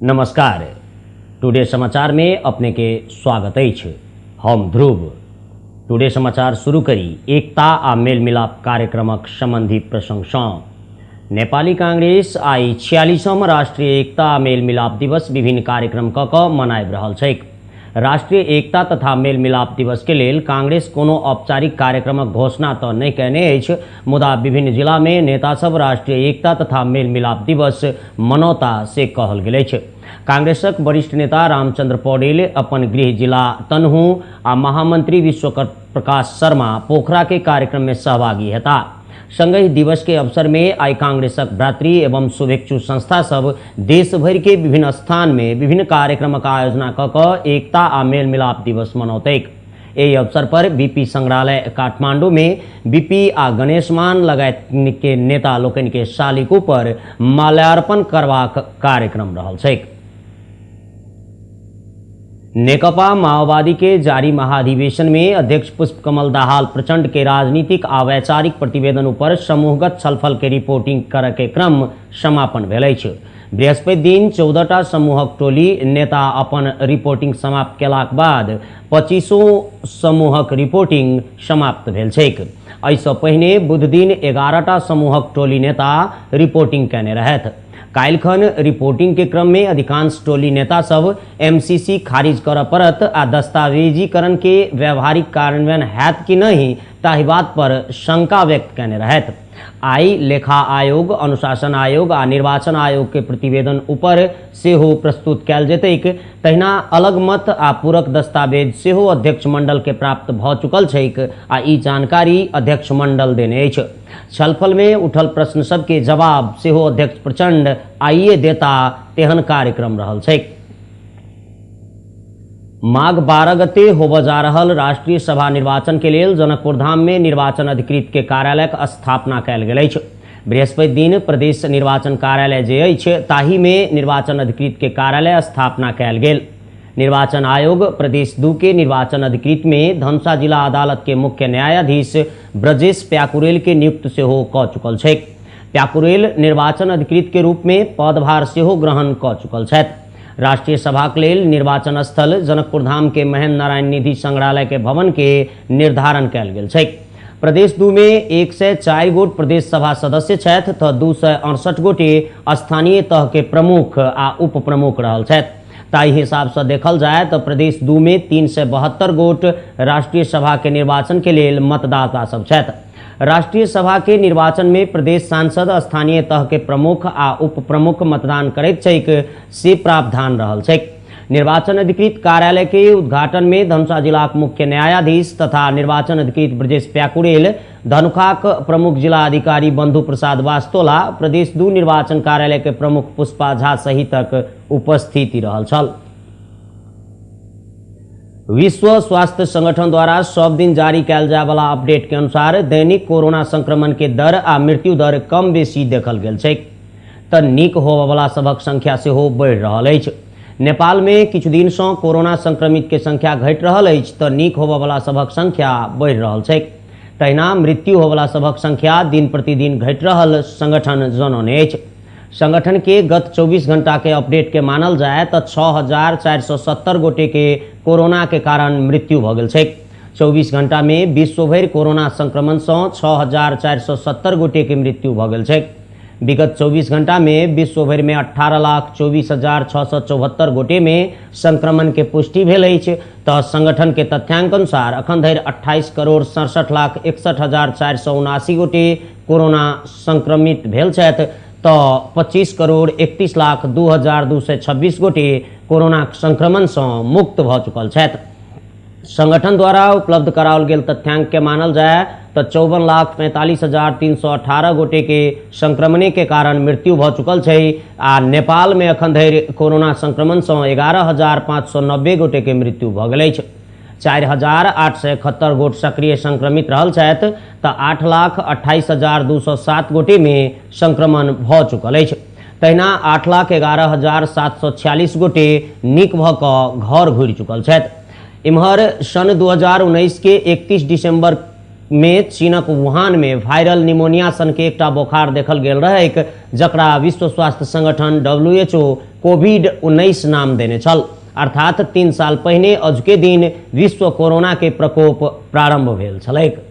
नमस्कार, टुडे समाचार में अपने के स्वागत अछि। हम ध्रुव। टुडे समाचार शुरू करी एकता आ मेलमिलाप कार्यक्रमक संबंधी प्रसंग सँ। नेपाली कांग्रेस आई 46म राष्ट्रिय एकता आ मेलमिलाप दिवस विभिन्न कार्यक्रम क क मनाबि रहल छैक। राष्ट्रिय एकता तथा मेलमिलाप दिवस के लेल कांग्रेस कोनो औपचारिक कार्यक्रमक घोषणा त नहि कयने अछि, मुदा विभिन्न जिला में नेता सब राष्ट्रिय एकता तथा मेलमिलाप दिवस मनौता से कहल गेल अछि। कांग्रेसक वरिष्ठ नेता रामचंद्र पौडेल अपन गृह जिला तनहु आ महामंत्री विश्वकर प्रकाश शर्मा पोखरा के कार्यक्रम में सहभागी हेता। संगहि दिवस के अवसर में आई कांग्रेसक भ्रातृ एवं शुभेच्छु संस्था सब देश भरि के विभिन्न स्थान में विभिन्न कार्यक्रमक आयोजना क क एकता आ मेलमिलाप दिवस मनौतैक। एहि अवसर पर बीपी संग्रहालय काठमांडू में बीपी आ गणेशमान लगायत के नेता लोकनि के शालिक पर माल्यार्पण करबाक कार्यक्रम रहल छैक। नेकपा माओवादी के जारी महाधिवेशन में अध्यक्ष पुष्पकमल दाहाल प्रचंड के राजनीतिक आ वैचारिक प्रतिवेदन ऊपर समूहगत छलफल के रिपोर्टिंग करय के क्रम समापन भेल अछि। बृहस्पति दिन 14टा समूहक टोली नेता अपन रिपोर्टिंग समाप्त केलाक बाद 25 समूहक रिपोर्टिंग समाप्त भेल छैक। एहिसँ पहिने बुध दिन 11टा समूहक टोली नेता रिपोर्टिंग कयने रहथि। काल्हिखन रिपोर्टिंग के क्रम में अधिकांश टोली नेता सब एमसीसी खारिज करय पड़त आ दस्तावेजीकरण के व्यावहारिक कार्यान्वयन हैत कि नहीं ताहि बात पर शंका व्यक्त कयने रहथि। आई लेखा आयोग, अनुशासन आयोग आ निर्वाचन आयोग के प्रतिवेदन ऊपर सेहो प्रस्तुत कयल जेतैक। तहिना अलग मत आ पूरक दस्तावेज सेहो अध्यक्ष मंडल के प्राप्त भ चुकल छैक आ ई जानकारी अध्यक्ष मंडल देने अछि। छलफल में उठल प्रश्न सबके जवाब सेहो अध्यक्ष प्रचंड आइए देता तेहन कार्यक्रम रहल छैक। माघ 12 गते होबय जा रहल राष्ट्रीय सभा निर्वाचन के लेल जनकपुर धाम में निर्वाचन अधिकृत के कार्यालयक स्थापना कयल गेल अछि। बृहस्पति दिन प्रदेश निर्वाचन कार्यालय जे अछि ताहि में निर्वाचन अधिकृत के कार्यालय स्थापना कयल गेल। निर्वाचन आयोग प्रदेश 2 के निर्वाचन अधिकृत में धनुषा जिला अदालत के मुख्य न्यायाधीश ब्रजेश प्याकुरेल के नियुक्त सेहो क चुकल छैक। प्याकुरेल निर्वाचन अधिकृत के रूप में पदभार सेहो ग्रहण क चुकल छथि। राष्ट्रीय सभा के लेल निर्वाचन स्थल जनकपुर धाम के महेंद्र नारायण निधि संग्रहालय के भवन के निर्धारण कयल गेल छैक। प्रदेश 2 में 104 गोट प्रदेश सभा सदस्य छथि त 268 गोटे स्थानीय तह के प्रमुख आ उप प्रमुख रहल छथि। ताहि हिसाब से देखल जाय तो प्रदेश 2 में 372 गोट राष्ट्रीय सभा के निर्वाचन के लेल मतदाता सब छथि। राष्ट्रीय सभा के निर्वाचन में प्रदेश सांसद, स्थानीय तह के प्रमुख आ उप प्रमुख मतदान करैत छैक से प्रावधान रहल छैक। निर्वाचन अधिकृत कार्यालय के उद्घाटन में धनुषा जिलाक मुख्य न्यायाधीश तथा निर्वाचन अधिकृत ब्रजेश प्याकुरेल, धनुखाक प्रमुख जिला अधिकारी बंधु प्रसाद वास्तोला, प्रदेश 2 निर्वाचन कार्यालय के प्रमुख पुष्पा झा सहितक उपस्थिति रहल छल। विश्व स्वास्थ्य संगठन द्वारा सब दिन जारी कयल जाय वाला अपडेट के अनुसार दैनिक कोरोना संक्रमण के दर आ मृत्यु दर कम बेसी देखल गेल छैक त नीक होबयवला सभक संख्या सेहो बढ़ि रहल अछि। नेपाल में किछु दिन सँ कोरोना संक्रमित के संख्या घटि रहल अछि त नीक होबयवला सभक संख्या बढ़ि रहल छैक। तहिना मृत्यु होबयवला सभक संख्या दिन प्रतिदिन घटि रहल संगठन जनौने अछि। संगठन के गत 24 घंटा के अपडेट के मानल जाय त 6470 गोटे के कोरोना के कारण मृत्यु भ गेल छैक। 24 घंटा में विश्वभरि कोरोना संक्रमण सँ 6470 गोटे के मृत्यु भ गेल छैक। विगत 24 घंटा में विश्वभरि में 18,24,674 गोटे में संक्रमण के पुष्टि भेल अछि त संगठन के तथ्यांक अनुसार अखन धरि 28,67,61,479 गोटे कोरोना संक्रमित भेल छथि त 25,31,02,226 गोटे कोरोना संक्रमण सँ मुक्त भ चुकल छथि। संगठन द्वारा उपलब्ध कराओल गेल तथ्यांक के मानल जाय त 54,45,318 गोटे के संक्रमणे के कारण मृत्यु भ चुकल छै आ नेपाल में अखन धरि कोरोना संक्रमण सँ 11,590 गोटे के मृत्यु भ गेल अछि। 4,871 गोट सक्रिय संक्रमित रहल छथि त 8,28,207 गोटे में संक्रमण भ चुकल अछि। तहिना 8,11,746 गोटे नीक भ क घर घुरि चुकल छथि। इम्हर सन 2019 के 31 दिसंबर में चीनक वुहान में वायरल निमोनिया सन के एकटा बोखार देखल गेल रहैक, जकरा विश्व स्वास्थ्य संगठन WHO कोविड-19 नाम देने छल। अर्थात 3 साल पहिने अजुके दिन विश्व कोरोना के प्रकोप प्रारंभ भेल छलैक।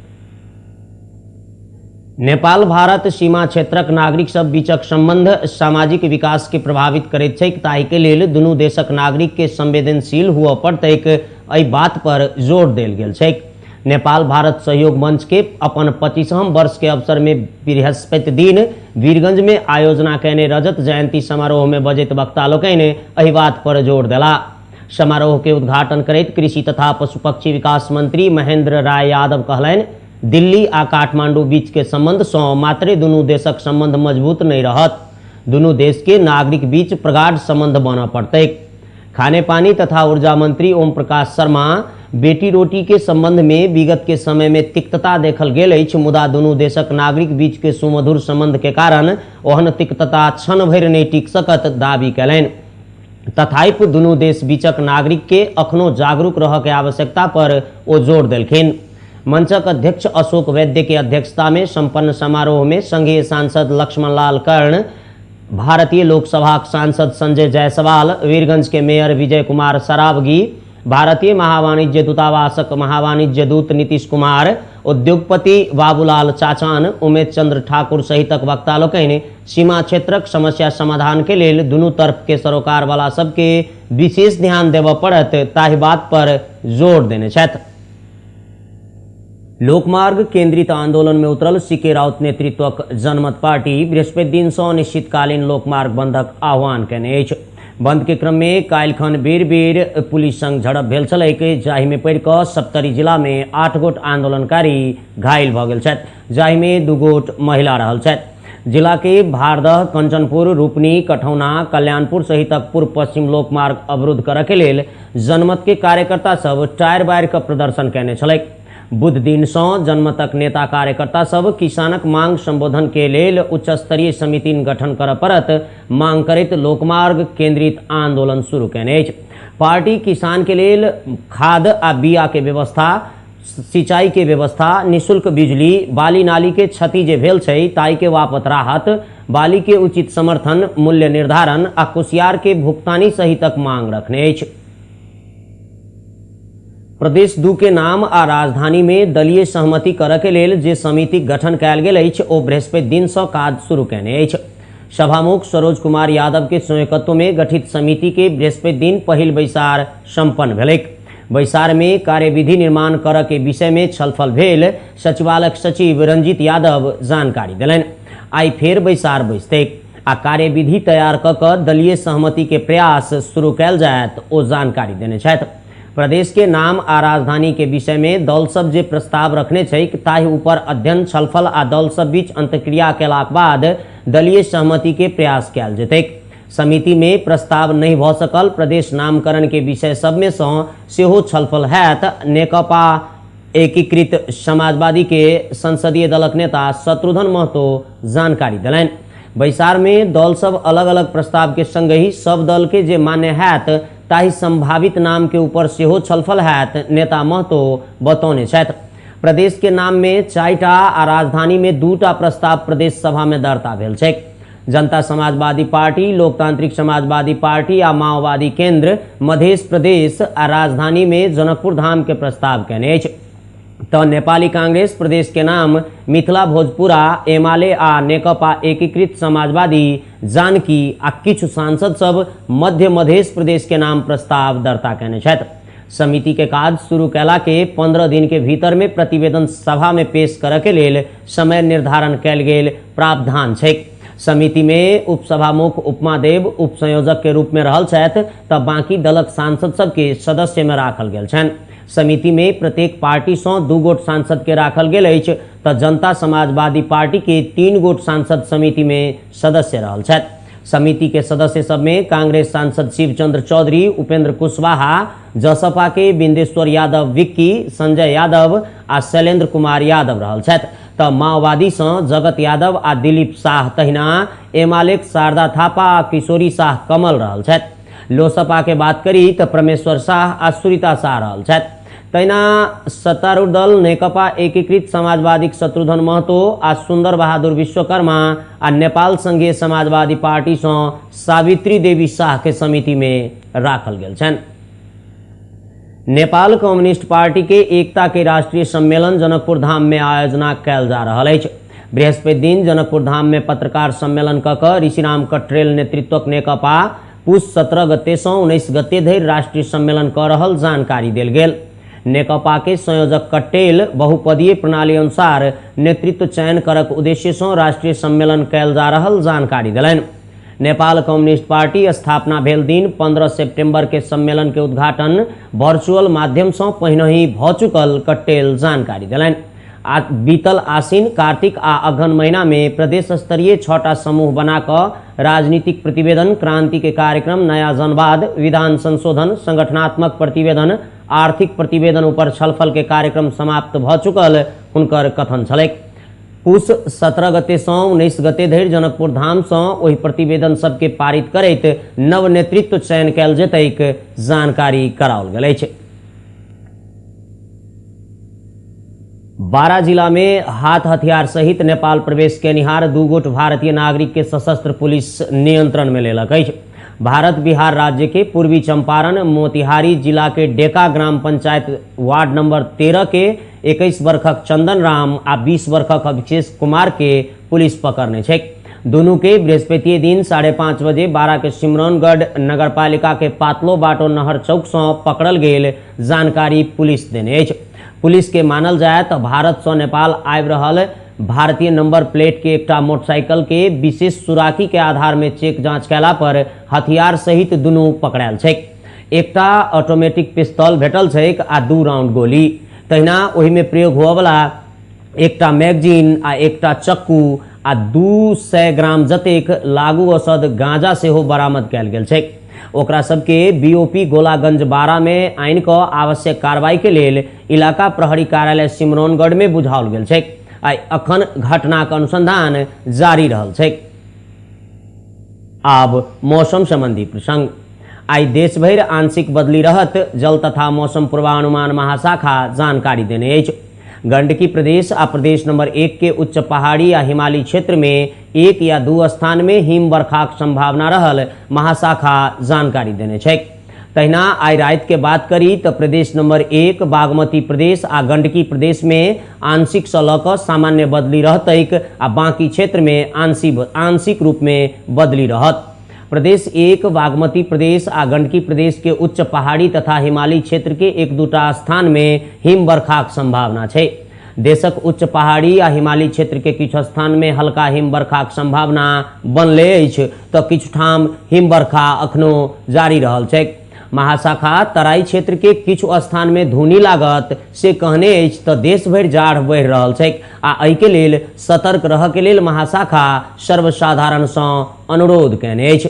नेपाल भारत सीमा क्षेत्रक नागरिक सब बीचक संबंध सामाजिक विकास के प्रभावित करैत छैक, ताहि के लेल दुनू देशक नागरिक के संवेदनशील हुअ पड़तैक, एहि बात पर जोर देल गेल छैक। नेपाल भारत सहयोग मंच के अपन 25वां वर्ष के अवसर में बृहस्पति दिन वीरगंज में आयोजना कयने रजत जयंती समारोह में बजैत वक्ता लोकनि एहि बात पर जोर देला। समारोह के उद्घाटन करैत कृषि तथा पशु पक्षी विकास मंत्री महेंद्र राय यादव कहलनि, दिल्ली आ काठमांडू बीच के संबंध सँ मात्रे दुनू देशक संबंध मजबूत नहीं रहत, दुनू देश के नागरिक बीच प्रगाढ़ संबंध बनऽ पड़तैक। खाने पानी तथा ऊर्जा मंत्री ओम प्रकाश शर्मा बेटी रोटी के संबंध में विगत के समय में तिक्तता देखल गेल अछि, मुदा दुनू देशक नागरिक बीच के सुमधुर संबंध के कारण ओहन तिक्तता क्षण भरि नहि टिक सकत दावी कयलनि। तथापि दुनू देश बीचक नागरिक के अखनो जागरूक रहऽ के आवश्यकता पर ओ जोर देलखिन। मंचक अध्यक्ष अशोक वैद्य के अध्यक्षता में संपन्न समारोह में संघीय सांसद लक्ष्मण लाल कर्ण, भारतीय लोकसभा सांसद संजय जायसवाल, वीरगंज के मेयर विजय कुमार सरावगी, भारतीय महावाणिज्य दूतावासक महावाणिज्य दूत नीतीश कुमार, उद्योगपति बाबूलाल चाचान, उमेश चंद्र ठाकुर सहितक वक्ता लोकनि सीमा क्षेत्रक समस्या समाधान के लेल दुनू तरफ के सरोकार वाला सबके विशेष ध्यान देबऽ पड़त ताहि बात पर जोर देने छथि। लोकमार्ग केंद्रित आंदोलन में उतरल सीके राउत नेतृत्वक जनमत पार्टी बृहस्पति दिन सँ अनिश्चितकालीन लोकमार्ग बंदक आह्वान कयने अछि। बंद के क्रम में काल्हिखन बेर बेर पुलिस संग झड़प भेल छलैक, जाहि में पड़ि कऽ सप्तरी जिला में 8 गोट आंदोलनकारी घायल भऽ गेल छथि, जाहि में 2 गोट महिला रहल छथि। जिला के भारदह, कंचनपुर, रूपनी, कठौना, कल्याणपुर सहितक पूर्व पश्चिम लोकमार्ग अवरुद्ध करऽ के लेल जनमत के कार्यकर्ता सब टायर बारि कऽ प्रदर्शन कयने छलैक। बुध दिन सँ जनमतक नेता कार्यकर्ता सब किसानक मांग संबोधन के लेल उच्च स्तरीय समिति गठन करऽ पड़त मांग करैत लोकमार्ग केंद्रित आंदोलन शुरू कयने अछि। पार्टी किसान के लेल खाद आ बिया के व्यवस्था, सिंचाई के व्यवस्था, निःशुल्क बिजली, बाली नाली के क्षति जे भेल छै ताहि के वापत राहत, बाली के उचित समर्थन मूल्य निर्धारण आ कुसियार के भुगतानी सहितक मांग रखने अछि। प्रदेश 2 के नाम आ राजधानी में दलीय सहमति करऽ के लेल जे समिति गठन कयल गेल अछि ओ बृहस्पति दिन सँ काज शुरू कयने अछि। सभामुख सरोज कुमार यादव के संयोजकत्व में गठित समिति के बृहस्पति दिन पहिल बैसार संपन्न भेलैक। बैसार में कार्यविधि निर्माण करऽ के विषय में छलफल भेल सचिवालय सचिव रंजीत यादव जानकारी देलनि। आइ फेर बैसार बैसतैक आ कार्यविधि तैयार कऽ कऽ दलीय सहमति के प्रयास शुरू कयल जायत ओ जानकारी देने छथि। प्रदेश के नाम आ राजधानी के विषय में दल सब जे प्रस्ताव रखने छैक ताहि ऊपर अध्ययन छलफल आ दल सब बीच अंतक्रिया केलाक बाद दलीय सहमति के प्रयास कयल जेतैक। समिति में प्रस्ताव नहीं भऽ सकल प्रदेश नामकरण के विषय सब में सँ सेहो छलफल हैत। नेकपा एकीकृत समाजवादी के संसदीय दलक नेता शत्रुघ्न महतो जानकारी देलनि। बैसार में दल सब अलग अलग प्रस्ताव के संगहि सब दल के जे मान्य हैत ताहि संभावित नाम के ऊपर सेहो छलफल हैत नेता महतो बतौने छथि। प्रदेश के नाम में 4टा आ राजधानी में 2टा प्रस्ताव प्रदेश सभा में दर्ता भेल छैक। जनता समाजवादी पार्टी, लोकतांत्रिक समाजवादी पार्टी आ माओवादी केंद्र मध्य प्रदेश आ राजधानी में जनकपुर धाम के प्रस्ताव कयने अछि। तऽ नेपाली कांग्रेस प्रदेश के नाम मिथिला भोजपुरा, एमाले आ नेकपा एकीकृत समाजवादी, जानकी आ किछु सांसद सब मध्य मधेश प्रदेश के नाम प्रस्ताव दर्ता कयने छथि। समिति के काज शुरू कयला के 15 दिन के भीतर में प्रतिवेदन सभा में पेश करऽ के लेल समय निर्धारण कयल गेल प्रावधान छैक। समिति में उपसभामुख उपमा देव उपसंयोजक के रूप में रहल छथि तऽ बाकी दलक सांसद सबके सदस्य में राखल गेल छनि। समिति में प्रत्येक पार्टी सँ 2 गोट सांसद के राखल गेल अछि तऽ जनता समाजवादी पार्टी के 3 गोट सांसद समिति में सदस्य रहल छथि। समिति के सदस्य सब में कांग्रेस सांसद शिवचंद्र चौधरी, उपेंद्र कुशवाहा, जसपा के बिंदेश्वर यादव विक्की, संजय यादव आ शैलेंद्र कुमार यादव रहल छथि तऽ माओवादी सँ जगत यादव आ दिलीप साह, तहिना एमालेक शारदा थापा आ किशोरी साह कमल रहल छथि। लोसपा के बात करी तऽ परमेश्वर साह आ सुरीता साह रहल छथि। तहिना सत्तारूढ़ दल नेकपा एकीकृत समाजवादीक शत्रुघ्न महतो आ सुंदर बहादुर विश्वकर्मा आ नेपाल संघीय समाजवादी पार्टी सँ सावित्री देवी शाह के समिति में राखल गेल छनि। नेपाल कम्युनिस्ट पार्टी के एकता के राष्ट्रीय सम्मेलन जनकपुर धाम में आयोजना कयल जा रहल अछि। बृहस्पति दिन जनकपुर धाम में पत्रकार सम्मेलन क कऽ ऋषिराम कटरेल नेतृत्वक नेकपा पुष 17 गते सँ 19 गते धरि राष्ट्रीय सम्मेलन कऽ रहल जानकारी देल गेल। नेकपा के संयोजक कट्टेल बहुपदीय प्रणाली अनुसार नेतृत्व चयन करक उद्देश्य सँ राष्ट्रीय सम्मेलन कयल जा रहल जानकारी देलनि। नेपाल कम्युनिस्ट पार्टी स्थापना भेल दिन 15 सितंबर के सम्मेलन के उद्घाटन वर्चुअल माध्यम सँ पहिनहि भऽ चुकल कट्टेल जानकारी देलनि। आ बीतल आसिन, कार्तिक आ अगहन महीना में प्रदेश स्तरीय 6टा समूह बना कऽ राजनीतिक प्रतिवेदन, क्रांति के कार्यक्रम, नया जनवाद, विधान संशोधन, संगठनात्मक प्रतिवेदन, आर्थिक प्रतिवेदन ऊपर छलफल के कार्यक्रम समाप्त भऽ चुकल हुनकर कथन छलैक। पुष 17 गते सँ 19 गते धरि जनकपुर धाम सँ ओहि प्रतिवेदन सबके पारित करैत नव नेतृत्व चयन कयल जेतैक जानकारी कराओल गेल अछि। बारा जिला में हाथ हथियार सहित नेपाल प्रवेश केनिहार 2 गोट भारतीय नागरिक के सशस्त्र पुलिस नियंत्रण में लेलक अछि। भारत बिहार राज्य के पूर्वी चंपारण मोतिहारी जिला के डेका ग्राम पंचायत वार्ड नंबर 13 के 21 वर्षक चंदन राम आ 20 वर्षक अभिषेक कुमार के पुलिस पकड़ने छै। दोनों के बृहस्पति दिन 5:30 बजे बारा के सिमरौनगढ़ नगरपालिका के पातलो बाटो नहर चौक से पकड़ल गेल जानकारी पुलिस देने अछि। पुलिस के मानल जाए तो भारत से नेपाल आबि रहल भारतीय नंबर प्लेट के एकटा मोटरसाइकिल के विशेष सुराकी के आधार में चेक जांच कयला पर हथियार सहित दुनू पकड़ायल छै। एकटा ऑटोमेटिक पिस्तौल भेटल छैक आ 2 राउंड गोली, तहिना ओहि में प्रयोग होअवला एकटा मैगजीन आ एकटा चक्कू आ 200 ग्राम जतेक लागू औषध गांजा सेहो बरामद कयल गेल छै। ओकरा सबके बीओपी गोलागंज बारा में आनि कऽ आवश्यक कार्रवाई के लेल इलाका प्रहरी कार्यालय सिमरौनगढ़ में बुझाओल गेल छै। आ अखन घटनाक अनुसंधान जारी रहल छै। आब मौसम संबंधी प्रसंग। आइ देश भरि आंशिक बदली रहत, जल तथा मौसम पूर्वानुमान महाशाखा जानकारी देने अछि। गंडकी प्रदेश आ प्रदेश नंबर 1 के उच्च पहाड़ी आ हिमालयी क्षेत्र में 1 या 2 स्थान में हिम बरखाक संभावना रहल महाशाखा जानकारी देने छै। तहिना आइ राति के बात करी तो प्रदेश नंबर 1 बागमती प्रदेश आ गंडकी प्रदेश में आंशिक से लऽ कऽ सामान्य बदली रहतैक आ बाकी क्षेत्र में आंशिक रूप में बदली रहत। प्रदेश 1 बागमती प्रदेश आ गंडकी प्रदेश के उच्च पहाड़ी तथा हिमालयी क्षेत्र के 1-2 स्थान में हिम बरखाक संभावना छै। देशक उच्च पहाड़ी आ हिमालयी क्षेत्र के किछु स्थान में हल्का हिम बरखाक संभावना बनले अछि तो किछु ठाम हिम बरखा अखनो जारी रहल छै। महाशाखा तराई क्षेत्र के किछु स्थान में धुनी लागत से कहने अछि तो देश भरि जाड़ बढ़ि रहल छै आ एहिके लेल सतर्क रहऽ के लेल महाशाखा सर्वसाधारण सँ अनुरोध कयने अछि।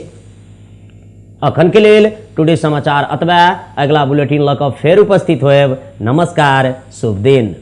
अखन के लेल टुडे समाचार अतबे। अगला बुलेटिन लऽ कऽ फेर उपस्थित होयब। नमस्कार, शुभ दिन।